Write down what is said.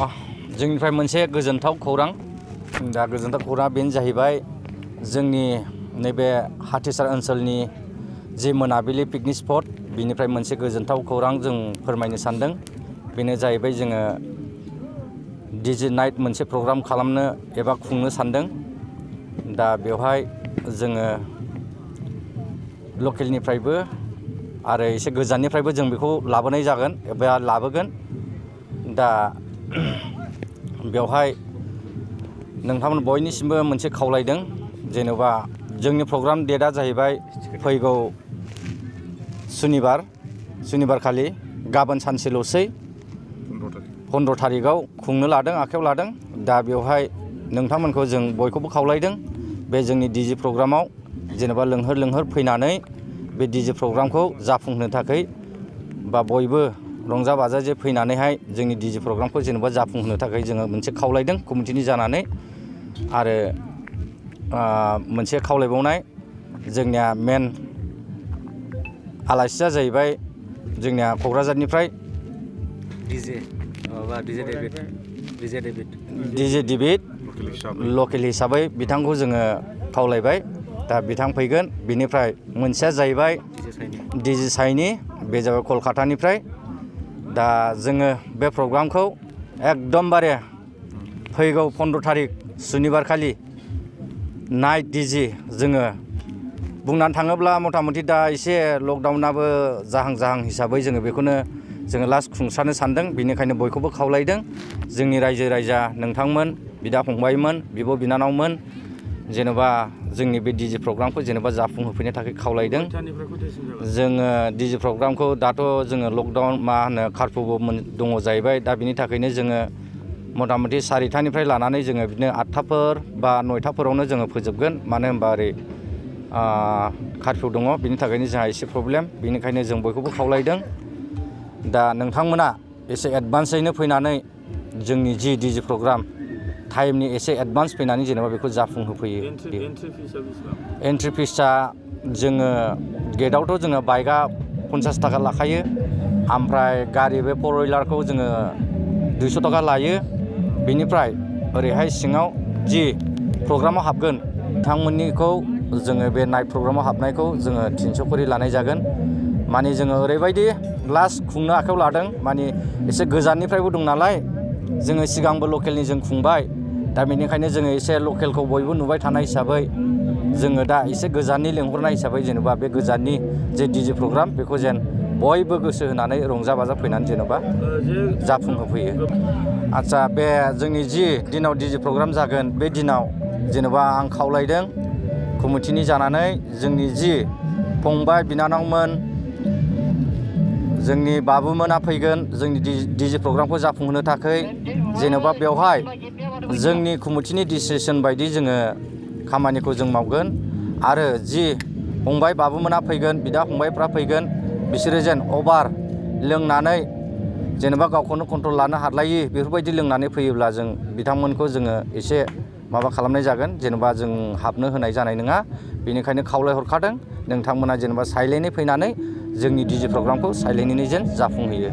जोंनिफ्राय मोनसे गोजोनथाव खौरां दा गोजोनथाव खौराङा बेनो जाहैबाय जोंनि नैबे हाथिसार ओनसोलनि जे मोनाबिलि पिकनिक स्पट बिनिफ्राय मोनसे गोजोनथाव खौरां जों फोरमायनो सानदों। बेनो जाहैबाय जोङो डिजे नाइट मोनसे प्रग्राम खालामनो एबा खुंनो सानदों। दा बेवहाय जोङो लकेलनिफ्रायबो आरो एसे गोजाननिफ्रायबो जों बेखौ लाबोनाय जागोन एबा लाबोगोन। दा बेवहाय नोंथांमोन बयनिसिमबो मोनसे खावलायदों, जेनेबा जोंनि प्रग्राम डेटआ जाहैबाय फैगौ सुनिबार खालि, गाबोन सानसेल'सै 15 थारिखआव खुंनो लादों, आखायाव लादों। दा बेवहाय नोंथांमोनखौ जों बयखौबो खावलायदों बे जोंनि डिजे प्रग्रामाव जेनेबा लोंहोर फैनानै बे डिजे प्रग्रामखौ जाफुंहोनो थाखाय बा बयबो रंजा बाजा जे फैनानैहाय जोंनि डिजे प्रग्रामखौ जेनेबा जाफुंहोनो थाखाय जोङो मोनसे खावलायदों कमिटिनि जानानै। आरो मोनसे खावलायबावनाय, जोंनिया मेन आलासिया जाहैबाय जोंनिया क'क्राझारनिफ्राय डिजे डेभिड लकेल हिसाबै बिथांखौ जोङो खावलायबाय। दा बिथां फैगोन। बिनिफ्राय मोनसेया जाहैबाय डिजे साइनि, बे जाबाय कलकातानिफ्राय। दा जोङो बे प्रग्रामखौ एकदमबारे फैगौ 15 थारिख सुनिबार खालि नाइट डिजे जोङो बुंनानै थाङोब्ला मथा मथि दा एसे लकडाउनाबो जाहां हिसाबै जोङो बेखौनो जोङो लास्ट खुंसारनो सानदों। बेनिखायनो बयखौबो खावलायदों, जोंनि रायजो राजा नोंथांमोन, बिदा फंबायमोन, बिब' बिनानावमोन, जेनेबा जोंनि बे डिजे प्रग्रामखौ जेनेबा जाफुंहोफैनो थाखाय खावलायदों। जोङो डिजे प्रग्रामखौ दाथ' जोङो लकडाउन कारफ्युबो दङ जाहैबाय। दा बिनि थाखायनो जोङो मथा मथि 4टानिफ्राय लानानै जोङो बिदिनो 8टाफोर बा 9टाफोरावनो जोङो फोजोबगोन। मानो होनबा ओरै कारफ्यु दङ, बिनि थाखायनो जोंहा एसे प्रब्लेम। बेनिखायनो जों बयखौबो खावलायदों, दा नोंथांमोना एसे एडभान्सैनो फैनानै जोंनि जि डिजे प्रग्राम टाइमनि एसे एडभान्स फैनानै जेनेबा बेखौ जाफुंहोफैयो। एन्ट्रि फिसआ जोङो गेटआवथ' जोङो बाइकआ 50 थाखा लाखायो, ओमफ्राय गारि बे 4-व्हिलारखौ जोङो 200 थाखा लायो। बेनिफ्राय ओरैहाय सिङाव जि प्रग्रामाव हाबगोन बिथांमोननिखौ जोङो बे नाइट प्रग्रामाव हाबनायखौ जोङो 300 करि लानाय जागोन। माने जोङो ओरैबायदि लास्ट खुंनो आखायाव लादों, माने एसे गोजाननिफ्रायबो दं नालाय, जोङो सिगांबो लकेलनि जों खुंबाय। दा बेनिखायनो जोङो एसे लकेलखौ बयबो नुबाय थानाय हिसाबै जोङो दा एसे गोजाननि लेंहरनाय हिसाबै जेनेबा बे गोजाननि जे डिजे प्रग्राम बेखौ जेन बयबो गोसो होनानै रंजा बाजा फैनानै जेनेबा जाफुंहोफैयो। आदसा, बे जोंनि जि दिनाव डिजे प्रग्राम जागोन बे दिनाव जेनेबा आं खावलायदों कमिटिनि जानानै जोंनि जि फंबाय बिनानावमोन, जोंनि बाबुमोना फैगोन जोंनि डिजे प्रग्रामखौ जाफुंहोनो थाखाय। जेनेबा बेवहाय जोंनि कमिटिनि डिसिसन बायदि जोङो खामानिखौ जों मावगोन। आरो जि फंबाय बाबुमोना फैगोन, बिदा फंबायफ्रा फैगोन, बिसोरो जेन अभार लोंनानै जेनेबा गावखौनो कन्ट्रल लानो हालायि बेफोरबायदि लोंनानै फैयोब्ला जों बिथांमोनखौ जोङो एसे माबा खालामनाय जागोन, जेनेबा जों हाबनो होनाय जानाय नङा। बेनिखायनो खावलायहरखादों नोंथांमोना जेनेबा साइलेन्टै फैनानै जोंनि डिजे प्रग्रामखौ साइलेन्टैनो जेन जाफुंहोयो।